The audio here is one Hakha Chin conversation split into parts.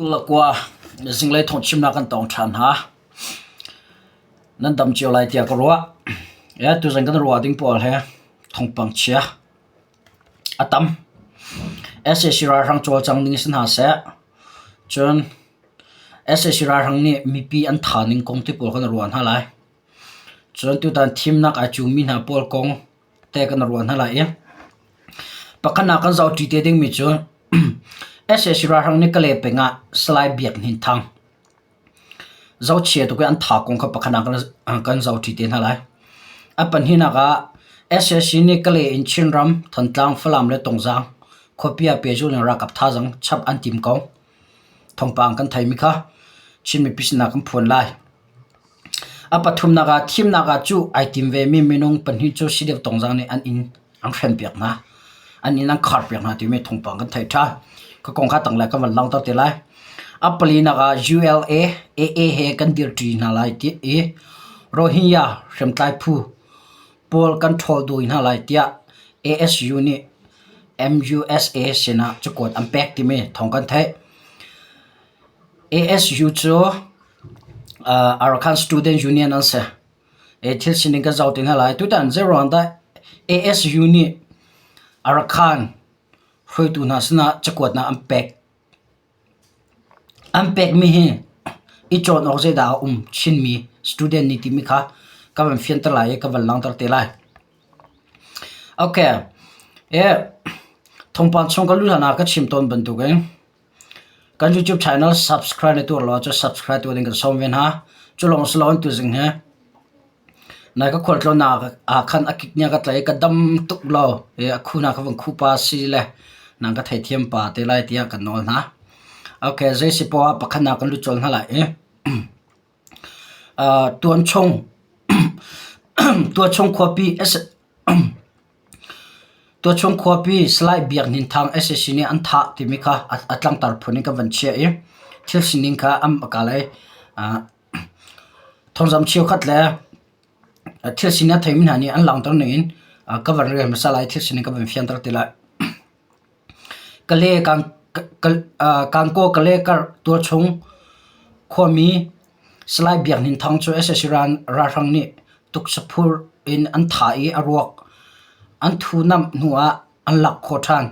Lakua zinglei thawngchimnak kan tong ṭhan hna. Nan dam cio lai tiah ka ruah. E, tuzan kan ruah ding pawl he thawngpang chia a tam. SAC ralhrang cawlcang ning si hna seh. Cun SAC ralhrang nih mipi an tha ning kong ti pawl kan ruah hna lai. Cun tutan thimnak ai cumi hna pawl kong te kan ruah hna lai i pakhatnak kan zohṭi te dingmi cu SAC ralhrang nih Kalay peng ah Salai Biak Hnin Thang zohchia tuk i an tha kong kha pakhatnak kan zohṭi te hna lai. A pahnihnak ah SAC nih Kalay in Chinram, Thantlang, Falam le Tongzaang khuapi ah pehzulh in ralkap thazaang chap an tim ko. Thawngpang kan theimi kha Chin mipi sinah kan phuan lai. A pathumnak ah thimnak ah cuh ai tim vemi minung pahnih cu Sideuh Tongzang nih an inn an hrenpiak hna. An inn an kharpiak hna timi thawngpang kan theih ṭhan. Ka kong kha tanglei kan van langhter te lai. A palinak ah ULA, AA he kan dirṭi hna lai ti i Rohingya hriamtlai phu pawl kan ṭhawl dawi hna lai tiah ASU nih MUSA sinah cakuat an pek timi thawng kan theih. ASU cu Arakan Student Union an si. Thil sining kan zoh ti hna lai. Tutan zeiruang dah ASU nih Arakan hruaitu hna sinah cakuatnak an pek. An pekmi hi i cawn awk zeidah a um Chinmi student nih timi kha ka van fianter lai i ka van langhter te lai. Okay. Thawngpang chung ka luh hlan ah ka chim tawn bantukin Kan YouTube channel subscribe na tuah lo ahcun subscribe tuah ding kan sawm ve hna. Cu lawng si loin tuzing hi nai ka khualtlawnnak ah khan a kik nih a ka tlaih i ka dam tuk lo i a khu hna ka van khuh pa si le nang ka theithiam pa te lai tiah kan nawl hna. Okay, zei si poah ah pakhat nak kan lut colh hna lai i tuanchung tuanchung khuapi Tuachung khuapi Salai Biak Hnin Thang sac nih an thah timi kha a tlangtar phun in ka van chiah i thil sining kha an ka lei. Thawngzamh cheukhat le thil sining a theimi hna nih an langhter ning in ka van rel hmasa lai i thil sining ka van fianter te lai. Kankaw Kale karh tualchung khuami Salai Biak Hnin Thang cu sac ralhrang nih tuksaphur in an thah i a ruak an thunamh hnuah an lak khawh ṭhan.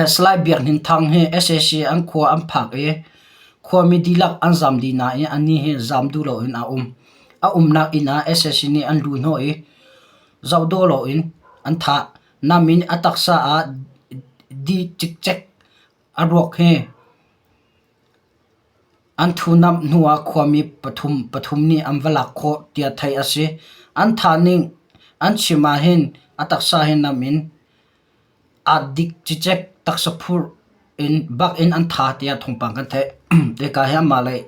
Salai Biak Hnin Thang hi sac an khua an phak i khuami dihlak an zam dih nain anih hi zam duh loin a um. A umnak inn ah sac nih an luhhnawh i zoh dawh loin an thah. Nam in a taksa ah di cikcek a ruak hi an thunamh hnuah khuami pathum pathum nih an va lak khawh tiah theih a si. An thah ning an chim ahhin a taksa hi nam in aa dik cicek taksa phurh in bak in an tha tiah thawngpang kan theih. Hika hi anmah lei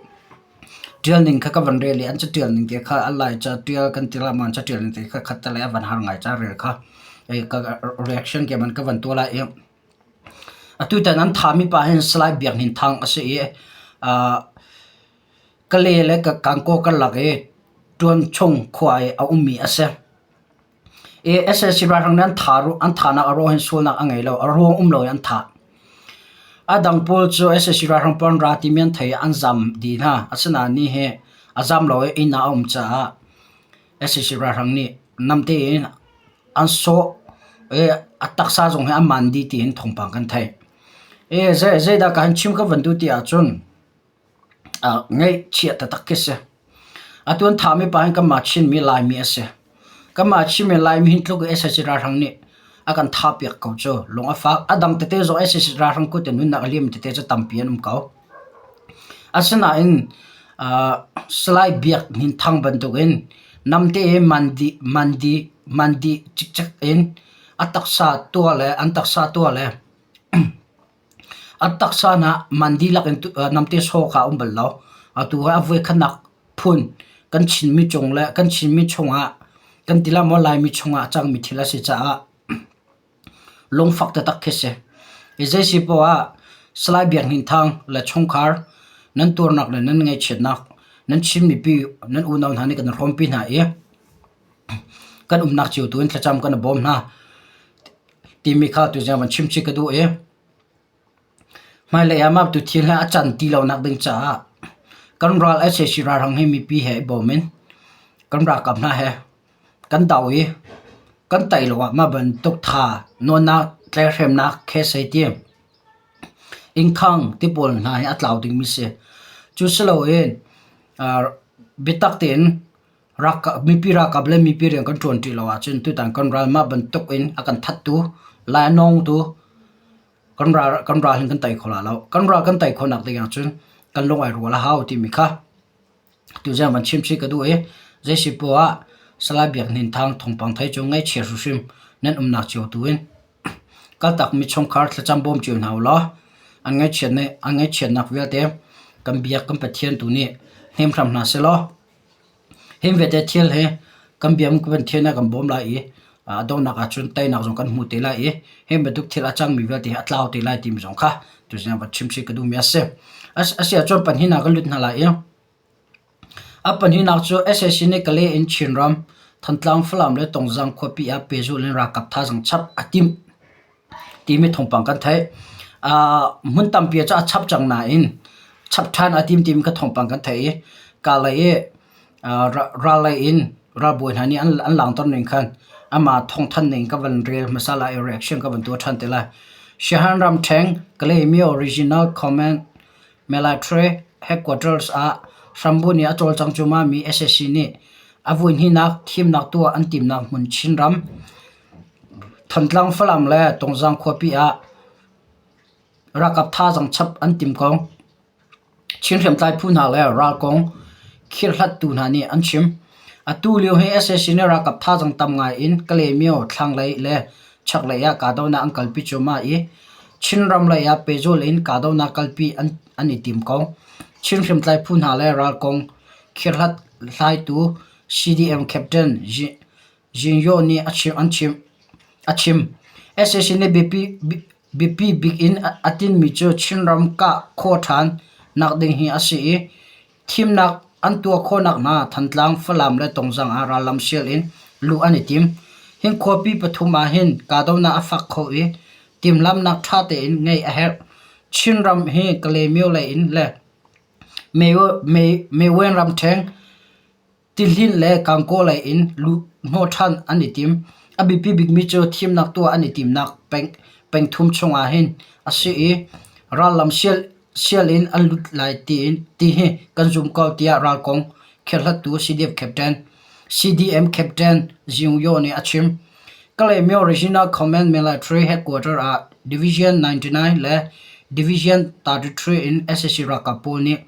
ṭial ning kha ka van rel i an caṭial ning te kha a lai ca ṭial kan ti lai maw an caṭial ning te kha khat te lei a van har ngai ca rel kha ka reaction ke man ka van tuah lai i atu tan an thami pa hin Salai Biak Hnin Thang a si i Kale le Kankaw karlak i Ṭuanchung khua i a ummi a si. I sac ralhrang nih an thah an thahnak a ruang hin sualnak a ngei lo. A ruang um loin an thah. A dang pawl cu sac ralhrang pawl an ra timi an thei i an zam dih hna. Asinain ni hi a zam lo i inn ah a um caah sac ralhrang nih namte in an sawh i a taksa zong hi an man dih tiin thawngpang kan theih. I zeidah ka han chim ka van duh ti ahcun Ngaihchia taktak khi si. Atu an thahmi pa hi kanmah Chinmi Laimi a si. Kanmah Chinmi Laimi hin tluk i sac ralhrang nih a kan thahpiak ko cu lung a fak. A dang tete zong sac ralhrang kut in nunnak a liammi tete cu tampi an um ko. Asinain Salai Biak Hnin Thang bantukin namte i mandi, mandi, mandi cikcek in a taksa tuah le an taksa tuah le A taksa hna man dihlak in namte saw kha a um bal lo. Atu ah a voikhatnak phun kan Chinmi cung le kan Chinmi chungah kan ti lai maw Laimi chungah a cangmi thil a si caah lungfak taktak khi si. Hi zei si poah ah Salai Biak Hnin Thang le chungkhar nan tuarnak le nan ngaihchiatnak nan Chin mipi nan unau hna nih kan hrawmpi hna i kan umnak cio tu in thlacam kan i bawm hna. Timi kha tuzing van chim chih ka duh i. Hmailei ah mah tu thil hi a can ti lonak ding caah kan ral sac ralhrang hi mipi he i bawm in kan ralkap hna he kan do i kan tei lo ah mah bantuk tha nawnnak tlaihhremnak case hei ti innkhang ti pawl hna hi a tlau dingmi si. Cu si loin biatak tein mipi ralkap le mipi rian kan ṭuanṭi lo ahcun tutan kan ral mah bantuk in a kan thattu lai a nawngtu kan ral kan ral hin kan tei kho lai lo. Kan ral kan tei khawhnak ding ahcun kan lung ai rual a hau timi kha tuzing van chim chih ka duh i zeisi poah ah Salai Biak Hnin Thang thawngpang thei cu ngaihchia hrimhrim nan umnak cio tu in kaltakmi chungkhar thlacam bawm cio hna u law an ngaihchiat an ngaihchiatnak vialte kan biak kan Pathian tu nih hnem hram hna seh law Hi vialte thil hi kan bia kan Pathian a kan bawm lai i a donghnak ahcun teinak zong kan hmu te lai i hi bantuk thil a cangmi vialte hi a tlau te lai timi zong kha tuzing van chim chih ka duhmi a si. A si ahcun pahnihnak kan lut hna lai i a pahnihnak cu sac nih Kalay in Chinram, Thantlang, Falam le Tongzang khuapi ah pehzulh in ralkap thazaang chap a timh. timi thawngpang kan theih. Hmun tampi cu a chap cang nain chap ṭhan a tim timi kha thawngpang kan theih i kalay i ral lei in ralbawi hna nih an langhter ning khan amah thawngthanh ning ka van rel hmasa lai i reaction ka van tuah ṭhan te lai. Siahan ramṭheng Kalaymyo Regional Command Military Headquarters ah hrambu nih a cawlcang cuahmahmi sac nih a voihnihnak thimnak tuah an timhnak hmun Chinram Thantlang, Falam le Tungzang khuapi ah ralkap thazaang chap an tim ko. Chin hriamtlai phu hna le ral kong khirhlattu hna nih an chim. Atu lio hi sac nih ralkap thazaang tam ngai in Kalaymyo thlanglei le chaklei ah kahdohnak an kalpi cuahmah i Chinram lei ah pehzulh in kahdohnak kalpi an i tim ko. Chin hriamtlai phu hna le ral kong khirhlat hlaitu CDM Captain Jinyo nih a chim. Sac nih biapi bik in a tinhmi cu Chinram kah khawh ṭhan nakding hi a si i thimnak an tuah khawhnak hnga Thantlang, Falam le Tongzang ah rallam sial in luh an i tim. Hi khuapi pathum ah hin kahdohnak a fak kho i timhlamhnak ṭha tein ngeih a herh. Chinram hi Kalaymyo lei in le Mewen ramṭheng Tihlinh le Kangkaw lei in luhhnawh ṭhan an i tim. A biapi bikmi cu thimnak tuah an i timnak pengthum chungah hin a si i rallam sial in an lut lai ti hi kan zum ko tiah ral kong kherhlattu CDF Captain CDM Captain Zing Yaw nih a chim. Kalaymyo Regional Command Military Headquarter ah Division 99 le Division 33 in sac ralkap pawl nih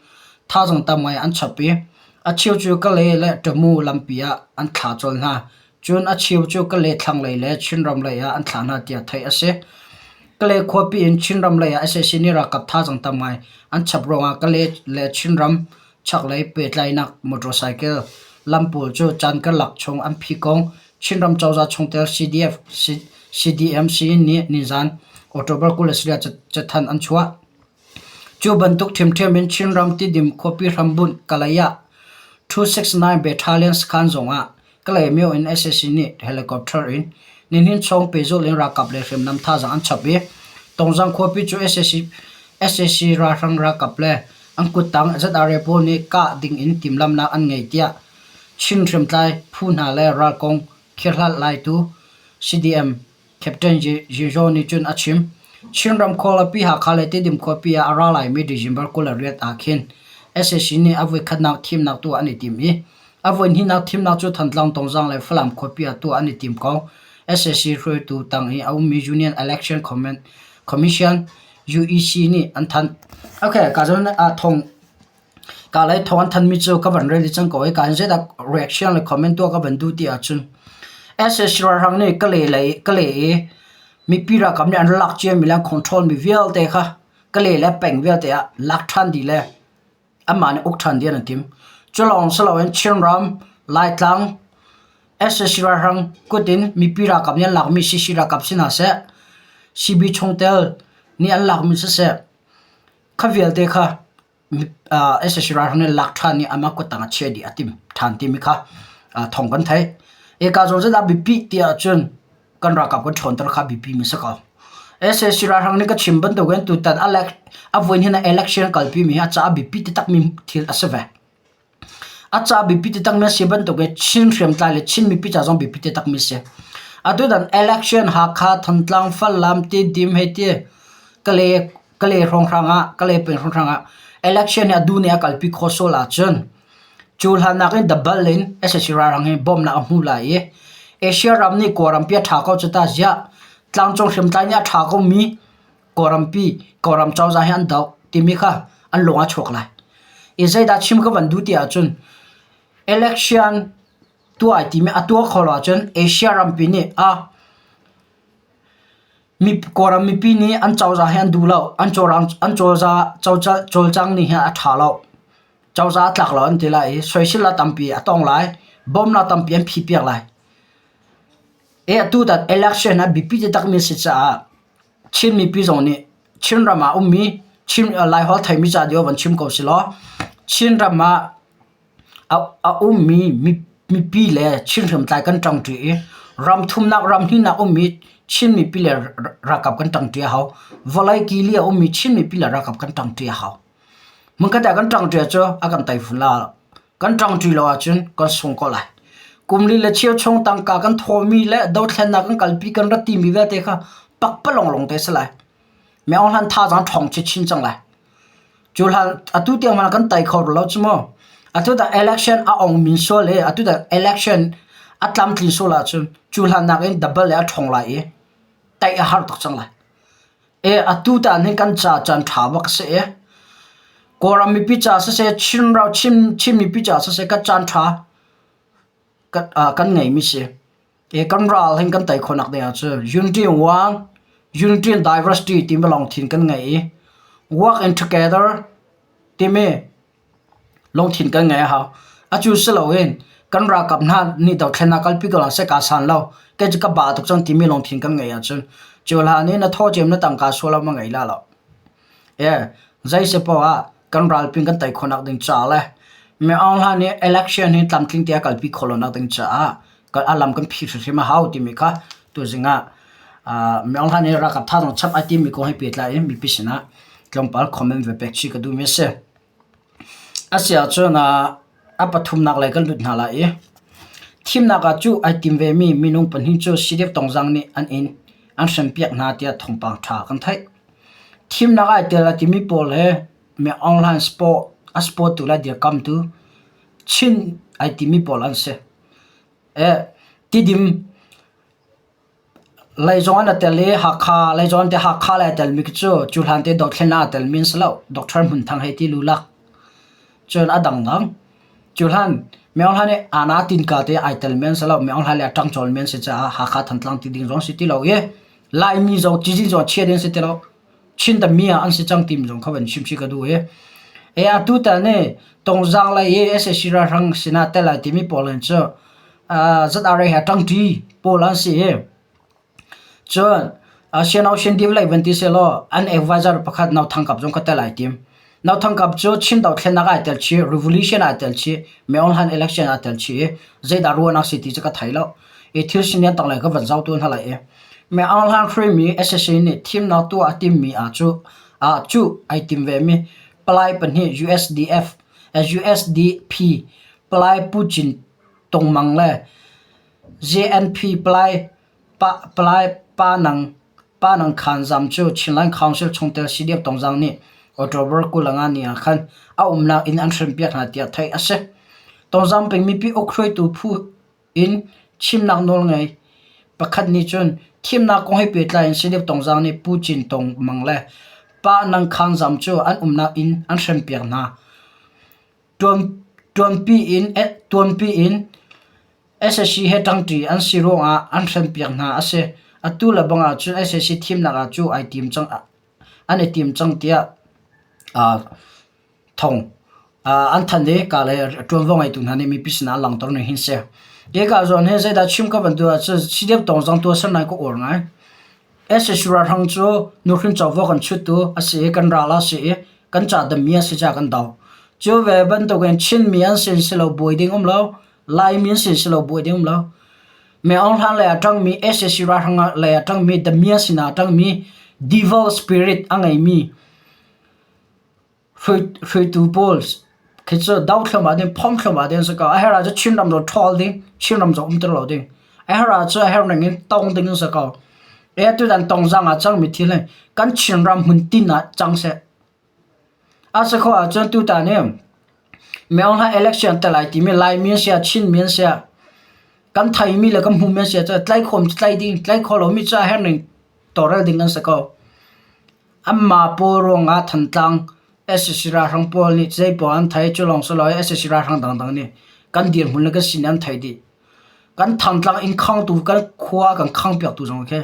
thazaang tam ngai an chap i A cheu cu Kalay le Tamu lampi ah an thlah colh hna. Cun a cheu cu Kalay thlanglei le Chinram lei ah an thlah hna tiah theih a si. Kalay khuapi in Chinram lei ah sac nih ralkap thazaang tam ngai an chap ruangah Kalay le Chinram chaklei pehtlaihnak motorcycle lam pawl cu caan karlak chung an phih kong Chinram cozah chungtel CDF, CDM sii nih nizan October 29 cathanh an chuah. Cu bantuk ṭhiamṭhiam in Chinram Tidim khuapi hrambunh Kalay ah 269 Battalion sakhan zongah Kalaymyo in sac nih helicopter in nihin chung pehzulh in ralkap le hriamnam thazaang an chap i Tongzang khuapi cu sac ralhrang ralkap le an kuttang ZRA pawl nih kah ding in timhlamhnak an ngei tiah Chin hriamtlai phu hna le ral kong kherhlat laitu CDM Captain Zizo nih cun a chim. Chinram khualipi Hakha le Tidim khuapi ah a ra laimi December 28 ah khin sac nih a voikhatnak thimnak tuah an i tim i a voihnihnak thimnak cu Thantlang, Tongzang le Falam khuapi ah tuah an i tim ko. Sac hruaitu tang i a ummi Union Election Commission UEC nih an thanh. Okay, ka zawn ah thong Ka lei thawng an thanmi cu ka van rel dih cang ko i ka in zeidah reaction le comment tuah ka van duh ti ahcun sac ralhrang nih ka le lei ka le i mipi ralkap nih an lak ciami le an control mi vialte kha ka le le peng vialte ah lak ṭhan dih le anmah nih uk ṭhan dih an i tim. Cu lawng si loin Chinram, Laitlang, sac ralhrang kut in mipi ralkap nih an lakmi CC ralkap si hna seh, CB chungtel nih an lakmi siseh, kha vialte kha sac ralhrang nih lak ṭhan i amah kuttang ah chiah dih a timh ṭhan timi kha thawng kan theih. Hika zawn zeidah biapi ti ahcun kan ralkap kan ṭhawnter kha biapi mi si ko. SAC ralhrang nih ka chim bantukin tutan a voin hin election kalpi mi hi a ca biapi taktakmi thil a si ve. A ca biapi taktakmi a si bantukin Chin hriamtlai le Chin mipi ca zong biapi taktakmi a si. Atutan election Hakha, Thantlang, Falam, Tidim hei ti Kale Kale hrawnghrang ah Kale peng hrawnghrang ah election hi a duh nih a kalpi khawh sual ahcun cu hlan nakin double in sac ralhrang hi bawmhnak a hmu lai i Asia ram nih Kawlrampi a ṭha ko cu ta ziah tlangcung hriamtlai nih a ṭha komi Kawlrampi Kawlram cozah hi an doh timi kha an lung a chuak lai. I zeidah chim ka van duh ti ahcun election tuah ai timi a tuah kho lo ahcun Asia rampi nih a Kawlram mipi nih an cozah hi an duh lo. An cawlcang ning hi a ṭha lo. Cozah a tlak lo an ti lai i soisel tampi a tong lai. Bawmhnak tampi an phihpiak lai. Atu tan election a biapi taktakmi a si caah Chin mipi zong nih Chinram ah ummi Chin Laiholh theimi ca dio van chim ko silaw Chinram ah a ummi mipi le Chin hriamtlai kan ṭangṭi i ram thumnak ram hnihnak ummi Chin mipi le ralkap kan ṭangṭi a hau. Vawlei kili a ummi Chin mipi le ralkap kan ṭangṭi a hau. Hmunkhat ah kan ṭangṭi cu a kan tei fun la. Kan ṭangṭi lo ahcun kan sung ko lai. Kum li le cheu chung tangka kan thawmi le dothlennak kan kalpi kan rat timi vialte kha pakpalawng lawng te si lai. Meo hlan thazaang ṭhawng chinchin cang lai. Cu hlan atu tiang hmanh kan tei kho lo cu mu. Atu dah election a ong min sual i atu dah election a tlamtlin sual ahcun cu hlan nakin double le a ṭhawng lai i tei a har tuk cang lai. E atu tan hin kan ca caan ṭha bak a si i Kawlram mipi ca siseh Chin ram Chin Chin mipi ca siseh kan caan ṭha kan kan ngeimi si. E kan ral hin kan tei khawhnak ding ahcun unity in one, unity in diversity timi lungthin kan ngei i work in together timi lungthin kan ngei a hau. Acu si loin kan ralkap hna nih dothlennak kalpi ko hna seh kaa san lo, kei cu ka ba tuk cang timi lungthin kan ngei ahcun cu hlan i na thawcem na tangka sual ah ma ngei la lo. E zei si poah ah kan ralping kan tei khawhnak ding ca le mi Aung Hla nih election hi tlamtling te a kalpi khawh lonak ding caah a lam kan phih hrimhrim a hau timi kha tuzing ah mi Aung Hla nih ralkap thazaang chap ai timi kong he pehtlai in mipi sinah tlawmpal comment ve pek chih ka duhmi a si. A si ahcun a pathumnak lei kan lut hna lai i thimnak ah cuh ai tim vemi minung pahnih cu CDF Tongzang nih an inn an hrempiak hna tiah thawngpang ṭha kan theih. Thimnak ah ai tel a timi pawl he mi online sport a sport tu le dirkamtu Chin ai timi pawl an si. Tidim lei zong an i tel i Hakha lei zong an ti Hakha lei a telmi khi cu cu hlan te dothlennak aa telmi an si lo. Doctor Hmun Thang hei ti lulak. Cun a dangdang. Cu hlan Myo Hla nih Ana Tinka te ai telmi an si lo. Myo Hla le a ṭangcawlmi an si caah Hakha Thantlang ti ding zong si ti lo i Laimi zong cizin zong chia ding si ti lo. Chin dami ah an si cang timi zong kha van chim chih ka duh i e atu tal nih Tongzang lei i sac ralhrang sinah tel ai timi pawl hin cu ZRA he ṭangṭi pawl an si i cun Sian Ocean Div lei van ti sehlaw an advisor pakhat No Thang Kap zong kha tel ai tim. No Thang Kap cu Chin dothlennak ai tel chih, revolution ai tel chih, Myo-Hlan election ai tel chih i zeidah ruahnak si ti cu ka thei lo. I thil sinian tanglei ka van zoh tu hna lai i Myo Hlan hruaimi sac nih thimnak tuah a timmi ah cu ah cu ai tim vemi palai pahnih USDF USDP palai Pu Cin Tung Mang le JNP palai pa palai Pa Nang Pa Nang Khan Zam cu Chinland Council chungtel CDF Tongzang nih October 25 ni ah khan a umnak inn an hrempiak hna tiah theih a si. Tongzang peng mipi uk hruaitu phu in chimnak nawlngei pakhat nih cun thimnak kong he pehtlai in CDF Tongzang nih Pu Cin Tong Mang le Pa Nang Khang Zam cu an umnak inn an hrempiak hna. Tuanpi in tuanpi in sac he ṭangṭi an si ruangah an hrempiak hna a si. Atu le bang ahcun sac thimnak ah cu ai tim cang an i tim cang tiah thong an thanh i ka le ṭuanvo ngeitu hna nih mipi sinah an langhter ning hin si. Hika zawn hi zeidah chim ka van duh ahcun CDF tawng zong tuahser nai ka uar ngai. Sac ralhrang cu nuhrin covo kan chuttu a si i kan ral a si i kan ca dammi a si caah kan do. Cu ve bantukin Chinmi an sin si lo buai ding um lo, Laimi an sin si lo buai ding um lo. Myo Hlan lei ah ṭangmi sac ralhrang lei ah ṭangmi Damia sinah ṭangmi. Devil spirit a ngeimi hruaitu pawl khi cu do thluahmah ding, phomh thluahmah ding a si ko. A herh ahcun Chinram zong ṭhawl ding, Chinram zong umter lo ding. A herh ahcun a herh ning in tong ding a si ko. E tutan tongzang ah cangmi thil hi kan Chinram hmun tin ah cang seh. A si khawh ahcun tutan hi Myo Hla election te lai timi Laimi an siah Chinmi an siah kan theimi le kan hmumi an siah cu tlaih khawm cu tlaih ding, tlaih khawh lomi cu a herh ning tawlrel ding an si ko. Anmah pawl ruangah Thantlang sac ralhrang pawl nih zeipaoh an thei. Cu lawng si lo sac ralhrang dangdang nih kan dirhmun le kan sin an theih dih. Kan Thantlang inn khangtu kan khua kan khangpiaktu zong khi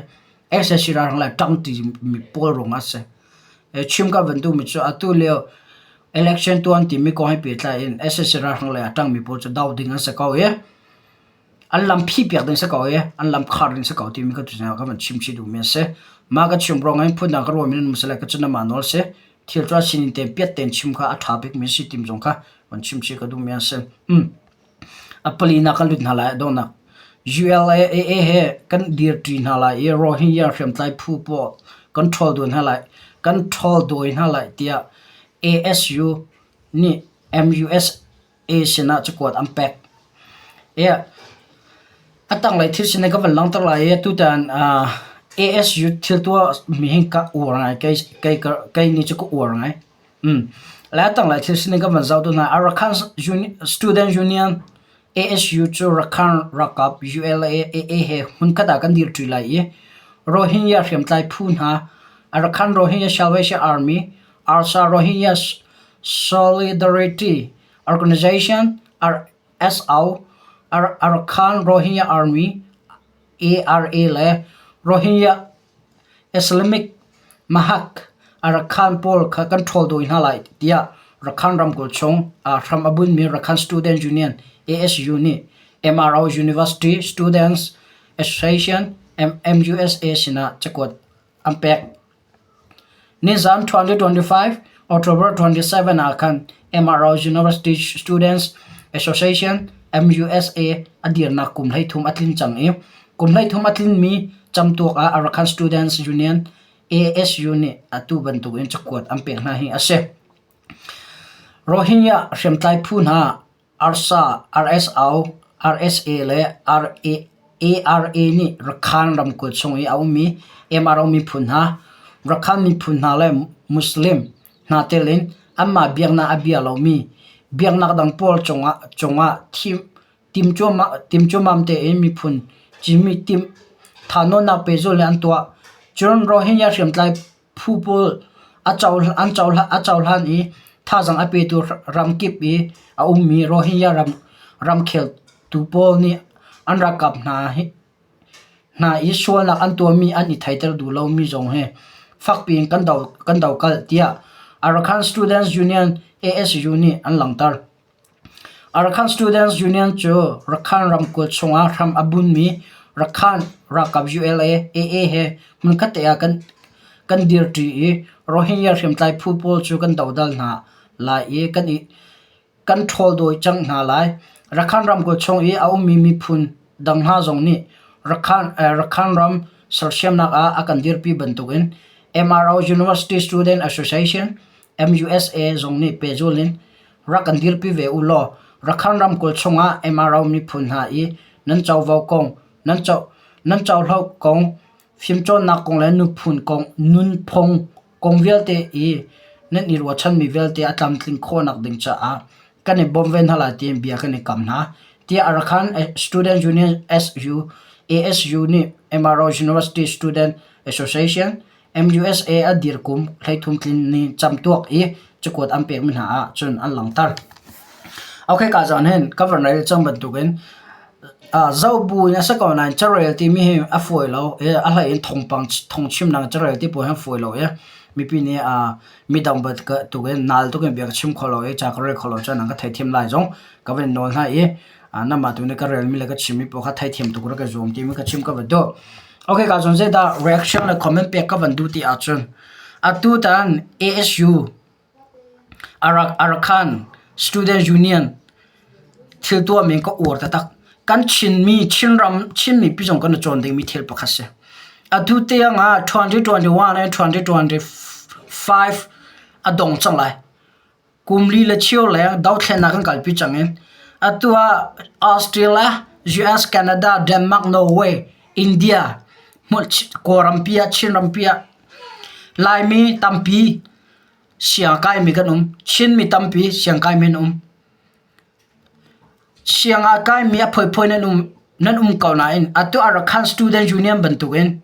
sac ralhrang le ṭangṭi mi pawl ruangah a si. Chim ka van duhmi cu atu lio election tuan timi kong he pehtlai in sac ralhrang lei ah ṭangmi pawl cu do ding an si ko i an lam phihpiak ding si ko i an lam khar ding si ko timi ka tutan ah ka van chim chih duhmi a si. Mah ka chim ruangah hin phundang ka ruahmi nan um si lai ka cun amah nawl si. Thil cu a sining tein piat tein chim kha a ṭha bikmi a si tim zong kha van chim chih ka duhmi a si. A palinak kan lut hna lai a donghnak. ULAA he kan dirṭi hna lai i Rohingya hriamtlai phu pawl kan ṭhawl dawi hna lai kan ṭhawl dawi hna lai tiah ASU nih MUSA sinah cakuat an pek. A tanglei thil sining ka van langhter lai i tutan ASU thil tuah mi hi ka uar ngai kei nih cu ka uar ngai. Le a tanglei thil sining ka van zoh tu hna Arakan Student Union ASU cu Rakhine ralkap ULA-AA he hmunkhat ah kan dirṭi lai i Rohingya hriamtlai phu hna Arakan Rohingya Salvation Army, ARSA Rohingya Solidarity Organization, RSO, Arakan Rohingya Army, ARA le Rohingya Islamic Mahak Arakan pawl kha kan ṭhawl dawi hna lai tiah Rakhine ramkulh chung aa hram a bunhmi Rakhine Student Union ASU nih MRO University Students Association MUSA sinah cakuat an pek. Nizan 2025 October 27 ah khan MRO University Students Association MUSA a dirnak kum 13 a tlin cang i kum 13 a tlinmi camtuak ah Arakan Students Union ASU nih atu bantukin cakuat an pek hna hi a si. Rohingya hriamtlai phu hna ARSA, RSO, RSA le ARA nih Rakhine ramkulh chung i a ummi MRO miphun hna, Rakhine miphun hna le Muslim hna tel in anmah biaknak a bia lomi biaknak dang pawl cungah timhcuammam tein miphun cihmih timh thahnawnnak pehzulh in an tuah. Cun Rohingya hriamtlai phu pawl a cohlan i thazaang a petu ramkip i a ummi Rohingya ramkheltu pawl nih an ralkap hna i sualnak an tuahmi an i theiter duh lomi zong hi fakpi in kan dohkalh tiah Arakan Students Union ASU nih an langhter. Arakan Students Union cu Rakhine ramkulh chungah hram a bunhmi Rakhine ralkap ULA AA he hmunkhat te ah kan dirṭi i Rohingya hriamtlai phu pawl cu kan dodal hna lai i kan ṭhawldawi cang hna lai. Rakhine ramkulh chung i a ummi miphun dang hna zong nih Rakhine ram sersiamnak ah a kan dirpi bantukin MRO University Student Association MUSA zong nih pehzul in rak kan dirpi ve u law Rakhine ramkulh chungah MRO miphun hna i nan covo kong, nan cohlo kong, fimcawnnak kong le nuphun kong, nunphung kong vialte i nan i ruahchanmi vialte a tlamtling khawhnak ding caah kan i bawm ve hna lai tiin bia kan i kam hna. Tiah Arakan Student Union SU, ASU nih MRO University Student Association MUSA a dir kum 13 tlin ni camtuak i cakuat an pekmi hna ah cun an langhter. Okay ka zan hin ka van rel cang bantukin zoh bu in a si ko nain carel timi hi a fawi lo i a hlei in thawngpang thawngchimnak carel ti pawl hi a fawi lo i mipi nih midang bantukin nal tukin bia ka chim kho lo i ca ka rel kho lo cun an ka theithiam lai zong ka van nawl hna i namah tu nih ka relmi le ka chimmi pawl kha theithiam tuk rak i zuam timi ka chim ka van duh. Okay ka cun zeidah reaction le comment pek ka van duh ti ahcun atu tan ASU Arakan Student Union thil tuahmi ka uar taktak. Kan Chinmi Chinram Chinmi pi zong kan i cawn dingmi thil pakhat si. Atu tiang ah 2021 and 2025 a dong cang lai. Kum li le cheu leng dothlennak kan kalpi cang in atu ah Australia, US, Canada, Denmark, Norway, India, Kawlrampi ah Chinrampi ah Laimi tampi siang kaimi kan um. Chinmi tampi siang kaimi an um. Siang ah kaimi a phawiphawi nan um nan um ko nain atu Arakan Student Union bantukin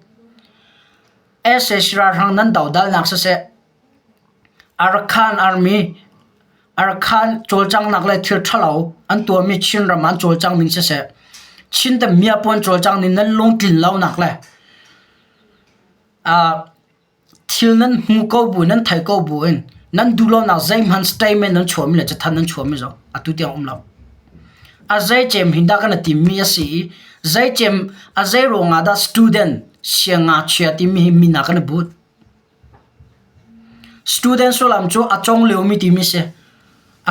sac ralhrang nan dodalnak siseh Arakan Army Arakan cawlcanghnak le thil ṭhalo an tuahmi Chinram ah an cawlcang ning siseh Chin miapuan cawlcang ning nan lungtlin lonak le thil nan hmu ko bu nan thei ko bu in nan duhlonak zeihmanh statement nan chuahmi le cathanh nan chuahmi zong atu tiang um lo. A zeicem hin dah kan i timmi a si i zeicem a zei ruangah dah student siangngakchia timi hi min ah kan i but. Student sullam cu a cawng liomi timi si.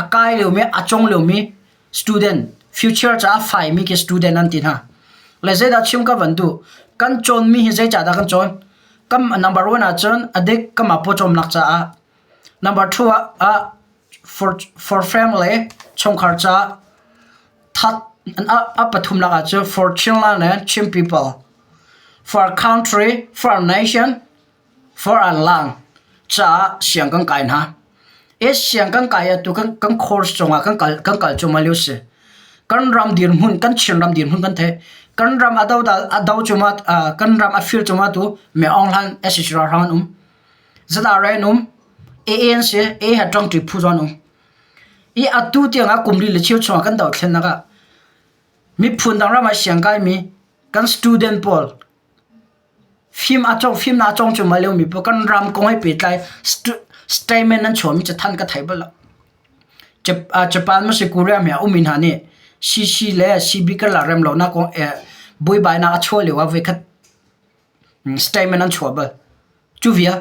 A kai liomi, a cawng liomi student, future caah faimi khi student an ti hna. Le zeidah chim ka van duh? Kan cawnmi hi zeicah dah kan cawn? Kan number one ahcun a dik kanmah pawcawmnak caah. Number two ah for, for family, chungkhar caah. That, a pathumnak ahcun for Chinland and Chin people. For country, for nation, for an lang caah siang kan kai hna. E siang kan kai ah tu kan kan course cungah kan kal kan kal cuahmah lio si. Kan ram dirhmun kan Chin ram dirhmun kan theih. Kan ram a do a do cungah kan ram a fir cungah tu Me Aung Hlaing SAC ralhrang an um. ZRA an um. AA an si. AA ha ṭangṭi phu zong an um. I atu tiang ah kum li le cheu chungah kan dothlennak ah miphun dang ram ah siang kaimi kan student pawl Fim a cawng fimnak a cawng cuahmah liomi paoh kan ram kong he pehtlai statement an chuahmi cathanh ka thei bal lo. Japan maw si Korea hme a ummi hna nih CC le CB karlak rem lonak kong buaibainak a chuah lio ah voikhat statement an chuah bal. Cu via.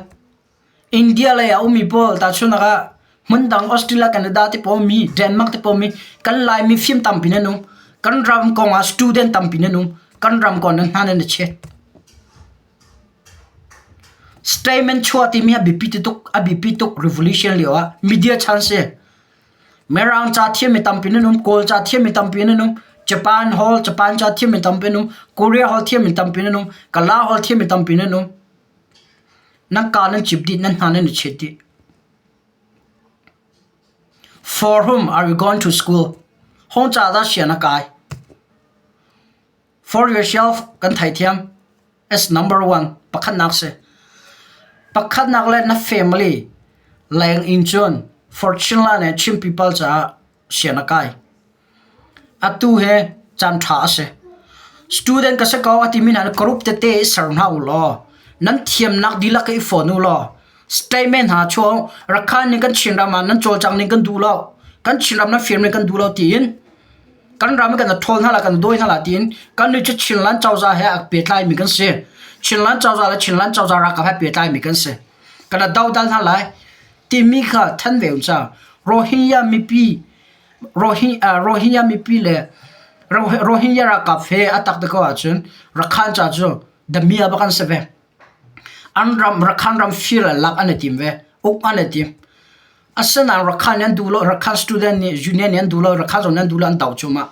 India lei ah ummi pawl tahchunhnak ah hmundang Australia, Canada te pawl mi, Denmark te pawl mi kan Laimi fim tampi nan um. Kan ram kong ah student tampi nan um. Kan ram kong nan hna nan i chet. Statement chuah timi a biapi tuk, a biapi tuk revolution lio ah media chan si. Mirang ca thiammi tampi nan um, Kawl ca thiammi tampi nan um, Japan hall, Japan ca thiammi tampi nan um, Korea hall thiammi tampi nan um, Kala hall thiammi tampi nan um. Nan kaa nan cip dih, nan hna nan i chet dih. For whom are you going to school? Hong ca dah sian a kai? For yourself kan theithiam as number one pakhatnak si. Pakhatnak le na family leng in cun for Chinland and Chin people caah sian a kai. Atu hi caanṭha a si. Student ka si ko a timi hna nih group tete i ser hna u law nan thiamnak dihlak i fon u law statement hna chuah u. Rakhan nih kan Chinram ah nan cawlcangh ning kan duh lo. Kan Chinram nan firm ning kan duh lo tiin kan ram kan ṭhawl hna la kan dawi hna la tiin kan nih cu Chinland cozah he a pehtlaimi kan si. Chinland cozah le Chinland cozah ralkap he pehtlaimi kan si. Kan dodal hna lai timi kha than ve u ca. Rohingya mipi Rohingya mipi le Rohingya ralkap he a tak te ko ahcun Rakhan ca cu damiah bak an si ve. An ram Rakhan ram fir le lak an i tim ve. Uk an i tim. Asinain Rakhan nih an duh lo. Rakhan student nih union nih an duh lo. Rakhan zong nih an duh lo an do cuahmah.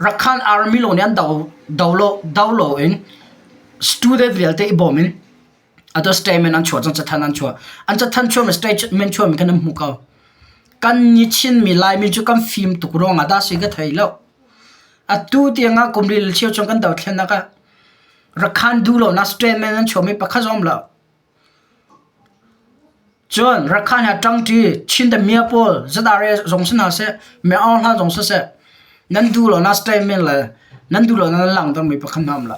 Rakhan army lawng nih an do, do lo, do lo in student vialte i bawm in Atu statement an chuah cang cathanh an chuah. An cathanh chuahmi statement chuahmi kha nan hmu ko. Kan ni Chinmi Laimi cu kan fim tuk ruangah dah si ka thei lo. Atu tiang ah kum li le cheu chung kan dothlennak ah Rakhan duh lonak statement an chuahmi pakhat zong um lo. Cun Rakhan ha ṭangṭi Chin Damia pawl zadare zong si hna seh, Me Aung Hla zong siseh, nan duh lonak statement le nan duh lonak nan langhtermi pakhat hna um lo.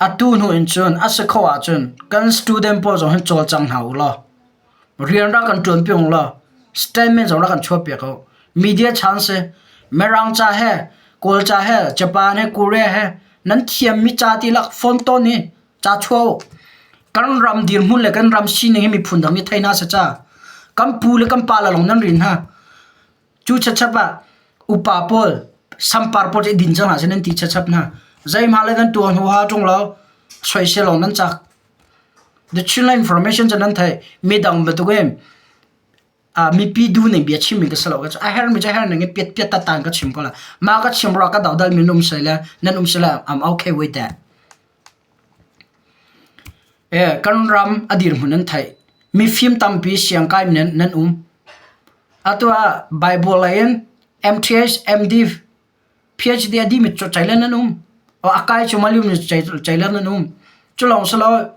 Atu hnu in cun a si kho ahcun kan student pawl zong hin cawlcang hna u law rian rak kan ṭuanpi u law statement zong rak kan chuahpiak u. Media chan si. Mirang ca he, Kawl ca he, Japan he, Korea he nan thiammi ca tilak phone tawn hi ca chuah u. Kan ram dirhmun le kan ram sining hi miphun dang nih thei hna seh ca. Kan pu le kan pa le lawng nan rin hna. Cu chachap ah upa pawl sampar pawl cu i din cang hna seh nan ti chachap hna. Zeihmah le nan tuah hnu ha ṭung lo. Soisel lawng nan cak. The Chinland information cu nan theih. Midang bantuk in mipi duh ning bia chimmi ka si lo. A hermi cu a her ning in piat piat tatan ka chim ko la. Mah ka chim ruah ka dodal mi nan um si le nan um si le I'm okay with that. Kan ram a dirhmun nan theih. Mifim tampi siangkai mi nan um. Atu ah Bible lei in MTH, MD, PhD a dihmi cu ceilen nan um. A kai cu malium in ceilen nan um. Cu lawng si lo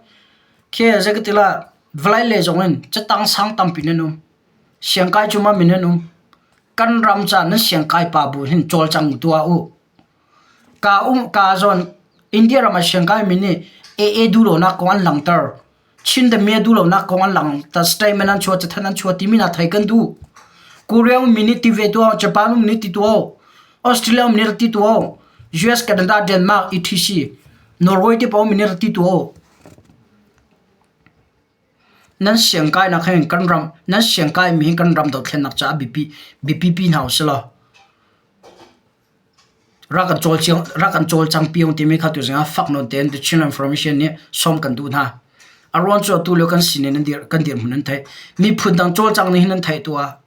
khi zei ka ti la vawlei lei zong in catang sang tampi nan um. Siangkai cu ma min nan um. Kan ram ca nan siangkai pa bu hin cawlcang tuah u. Ka um ka zawn India ram ah siangkai mi nih AA duh lonak kong an langhter. Chin the me duh lonak kong an langhter. Statement an chuah, cathanh an chuah timi na thei kan duh. Korea um mi nih ti ve tuah, Japan um nih ti tuah, Australia um nih ti tuah, US, Canada, Denmark, etc. Norway te paoh mi nih ti tuah. Nan siangkainak hin kan ram nan siangkai mi hin kan ram dothlennak caah biapi biapi pi hna usih law Rak kan cawlcang piong timi kha tuzing ah fak nawn tein The Chin Information nih sawm kan duh hna. A ruang cu atu lio kan sinin an dir, kan dirhmun an theih. Miphun dang cawlcang nih hin an theih tuah.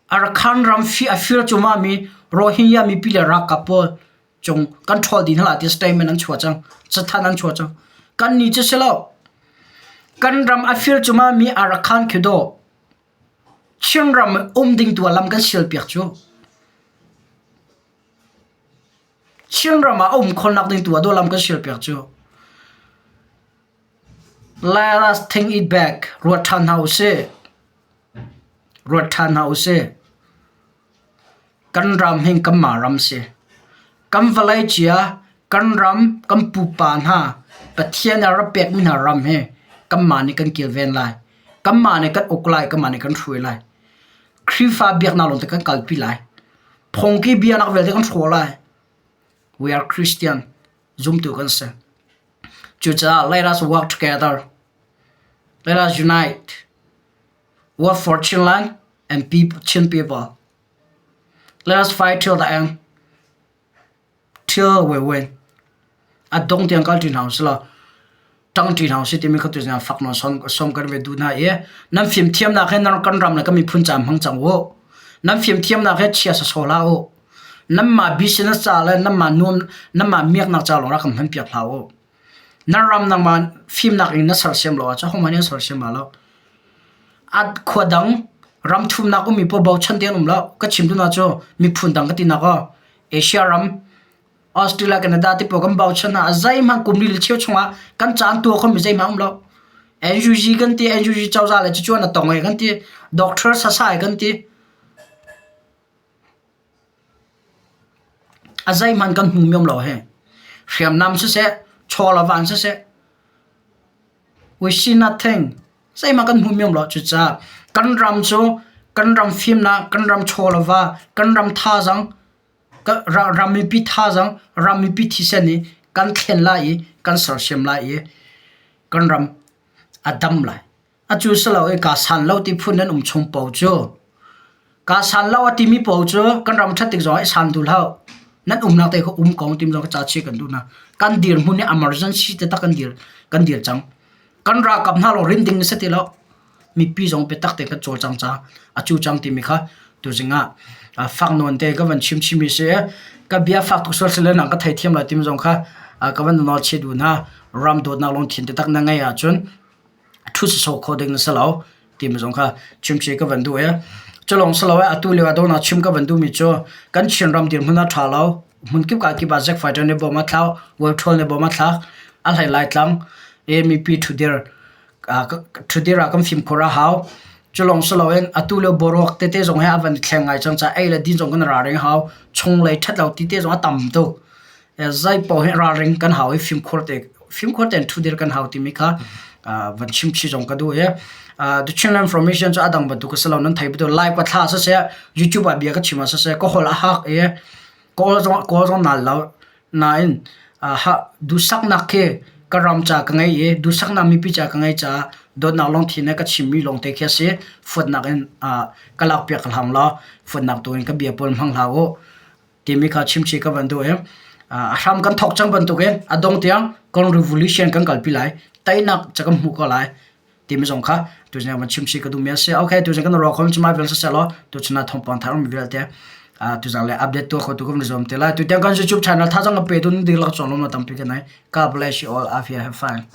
Arakan ram fi a fir cuma mi Rohingya mipi le ralkap pawl cung kan ṭhawl dih hna lai ti statement an chuah cang. Cathanh an chuah cang. Kan ni cu si lo. Kan ram a fir cuma mi Arakan khi dawh Chinram um ding tu ah lam kan sialpiak cu. Chinram ah a um khawhnak ding tu ah dawh lam kan sialpiak cu. Let us think it back. Ruat ṭhan hna usih. Ruat ṭhan hna usih. Kan ram hi kanmah ram si. Kan vawlei cia, kan ram, kan pupa hna Pathian nih a rak pekmi hna ram hi kanmah nih kan kilven lai. Kanmah nih kan uk lai, kanmah nih kan hruai lai. Khrihfa biaknak lawng te kan kalpi lai. Phungki biaknak vialte kan hrawh lai. We are Christian. Zumtu kan si. Cucaah let us work together. Let us unite. Work for Chinland and people, Chin people. Let us fight till the end. Till we win. A dong tiang kal ṭi hna usih law ṭang ṭi hna usih timi kha tuzing ah fak nawn som kan ve duh hna i nan fimthiamnak he nan kan ram le kan miphun ca hmang cang u. Nan fimthiamnak he chia sawsawh hlah u. Nanmah business ca le nanmah nuam nanmah miaknak ca lawng rak kan hman piak hlah u. Nan ram nangmah fimnak in na sersiam lo ahcun hohmanh nih an sersiam la lo. A khua dang ram thumnak ummi paoh bochan te an um lo. Ka chim duhnak cu miphun dang ka tinak aw Asia ram Australia, Canada ti pawl kan bochan ah zeihmanh kum li le cheu chungah kan caan tua khomi zeihmanh um lo. NUG kan ti, NUG cozah le cucu na tong e kan ti, doctor sasai kan ti. A zeihmanh kan hmu miam lo he. Hriamnam siseh, chaw le van siseh, we see nothing. Zeihmanh kan hmu miam lo. Cucaah kan ram cu kan ram fimnak, kan ram chaw le va, kan ram thazaang, ram mipi thazaang, ram mipi thisen i kan thlen lai i kan sersiam lai i kan ram a dam lai. Acu si lo i kaa san lo ti phun nan um chung paoh cu kaa san lo a timi paoh cu kan ram ṭhat tik zongah i san duh hlah. Nan umnak te kha um ko timi zong ka ca chih kan duh hna. Kan dirhmun hi emergency taktak kan dir kan dir cang. Kan ralkap hna lawng rin ding a si ti lo. Mipi zong biatak tein kan cawlcang ca a cu cang timi kha tuzing ah fak nawn te ka van chim chimi si. Ka bia fak tuk sual sile nang ka theithiam lai timi zong kha ka van nawl chih duh hna. Ram dawtnak lungthin taktak na ngeih ahcun ṭhu sawsawh khawh ding na si lo timi zong kha chimchih ka van duh i culawng si lo i atu lio ah dawhnak chim ka van duhmi cu kan Chinram dirhmun a ṭha lo hmun kip ka kip ah Zack Fighter nih bom a thlak World Ṭhawl nih bom a thlak a hlei lai tlang i mipi ṭhudir ṭhudir ah kan fimkhur a hau culawng si loin atu lio boruak tete zong hi a van i thleng ngai cang caah ei le din zong kan ralring a hau chunglei ṭhat lo ti te zong a tam tuk Zei paoh hi ralring kan hau i fimkhur te fimkhur tein ṭhudir kan hau timi kha van chimchih zong ka duh i The Chinland Information cu a dang bantuk a si lo nan thei betu live ka thla siseh YouTube ah bia ka chim ah siseh ka holh a hak i kawl zong kawl zong nal lo nain duhsaknak khi ka ram ca ka ngei i duhsaknak mipi ca ka ngei caah dawtnak lungthin he ka chimmi lawngte khi a si fuatnak in ka lakpiak hlang law fuatnak tu in ka bia pawl hmang hlah u timi kha chimchih ka van duh i. A hram kan thawk cang bantukin a dong tiang kan revolution kan kalpi lai. Teinak ca kan hmuh ko lai. Timi zong kha tuzing van chim si ka duhmi a si. Okay, tuzing kan ruah kho cuma vial siseh law tuchun ah thawngpang thar mi vialte tuzang le update tuah kho tu kan zuam te lai. Tutiang kan YouTube channel thazang ka pe tu dihlak cawng lawm tampi ka nei. God bless you all. Afia have fun.